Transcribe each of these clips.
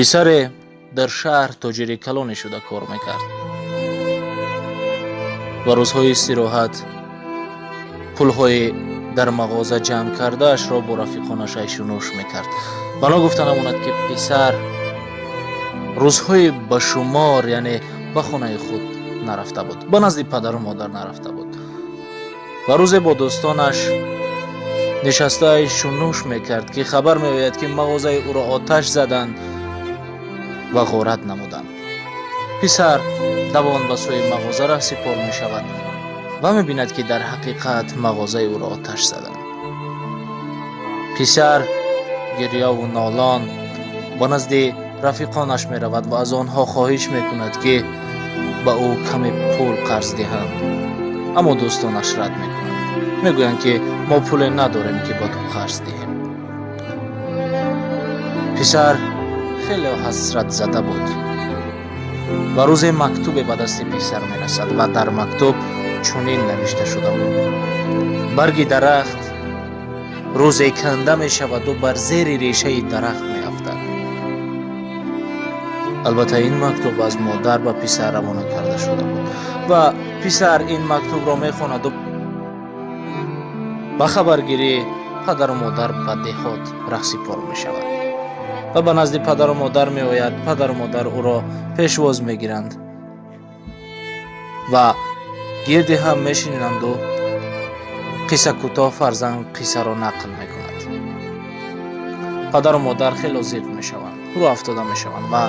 Писаре дар шаҳр тоҷири калоне шуда кор мекард ва рӯзҳои истироҳат пулҳои дар мағоза ҷамъ кардаашро бо рафиқонаш айшу нӯш мекард. Ва ногуфта намонад, ки писар рӯзҳои ба шумор, яъне ба хонаи худ нарафта буд, ба назди падару модар нарафта буд. Ва рӯзе бо дӯстонаш нишаста айшу нӯш мекард, ки хабар меояд, ки мағозаи ӯро оташ заданд ва ғорат намуданд. Писар давон ба сӯи мағоза раҳсипор мешавад ва мебинад, ки дар ҳақиқат мағозаи ӯро оташ заданд. Писар гирёву нолон ба назди рафиқонаш меравад ва аз онҳо хоҳиш мекунад, ки ба ӯ каме пул қарз диҳанд. Аммо дӯстонаш рад мекунанд, мегӯянд, ки мо пуле надорем, ки ба ту қарз диҳем. Писар хеле ҳасратзада буд. Ва рӯзе мактубе ба дасти писар мерасад ва дар мактуб чунин навишта шуда буд: барги дарахт рӯзе канда мешаваду бар зери решаи дарахт меафтад. Албатта, ин мактуб аз модар ба писар равона карда шуда буд. Ва писар ин мактубро мехонаду ба хабаргирии падару модар ба деҳот раҳсипор мешавад ва ба назди падару модар меояд. Падару модар ӯро пешвоз мегиранд ва гирди ҳам мешинанду қисса кӯтоҳ, фарзанд қиссаро нақл мекунад. Падару модар хело зиқ мешаванд, рӯ афтода мешаванд. Ва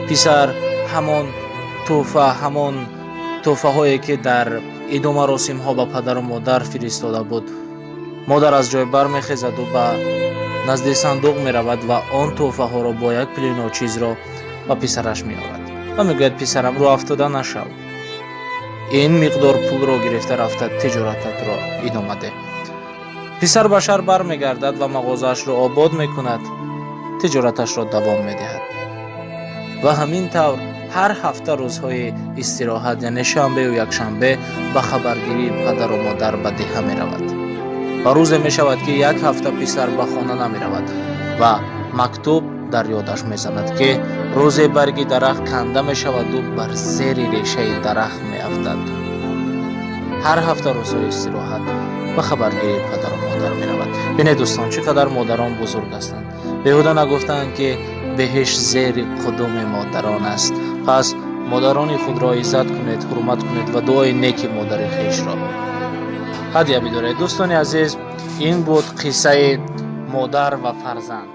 писар ҳамон тӯҳфаҳое, ки дар иду маросимҳо ба падару модар фиристода буд. Модар аз ҷой бармехезаду ба назди сандуқ меравад ва он тӯҳфаҳоро бо як пули ночизро ба писараш меорад ва мегӯяд: «Писарам, рӯ афтода нашав, ин миқдор пулро гирифта рафта, тиҷорататро идома деҳ». Писар ба шаҳр бармегардад ва мағозаашро обод мекунад, тиҷораташро давом медиҳад. Ва ҳамин тавр ҳар ҳафта рӯзҳои истироҳат, яъне шанбею якшанбе, ба хабаргирии падару модар ба деҳа меравад. Ва рӯзе мешавад, ки як ҳафта писар ба хона намеравад ва мактуб дар ёдаш мезанад, ки рӯзе барги дарахт канда мешаваду бар зери решаи дарахт меафтад. Ҳар ҳафта рӯзҳои истироҳат ба хабаргирии падару модар меравад. Бинед, дӯстон, чӣ қадар модарон бузург ҳастанд. Беҳуда нагуфтаанд, ки беҳишт зери қудуми модарон аст. Пас модарони худро иззат кунед, ҳурмат кунед ва дуои неки модари хешро ҳадя бидоред. Дӯстони азиз, ин буд қиссаи модар ва фарзанд.